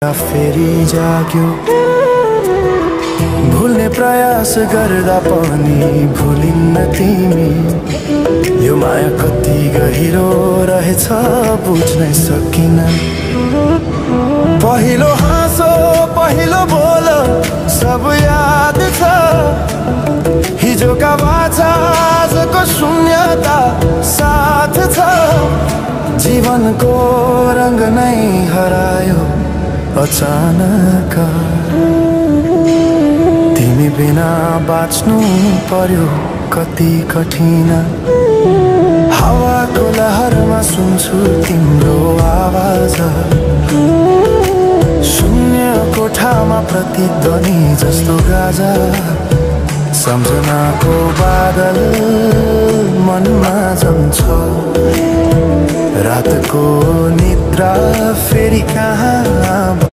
फेरि जाग्यो भुल्ने प्रयास गर्दा पनि भुलिन्न तिमी। यो माया कति गहिरो रहेछ बुझ्नै सकिन। पहिलो हाँसो पहिलो बोल सब याद छ। हिजोका बाचा आजको शून्यता साथ छ। जीवनको रंग नै हरायो अचानक। तिमी बिना बाँच्नु पर्यो कति कठिन। हावाको लहरमा सुन्छु तिम्रो आवाज। शून्य कोठामा प्रतिध्वनि जस्तो गाजा। सम्झनाको बादल मनमा जम्छ। रातको निद्रा फेरि कहाँ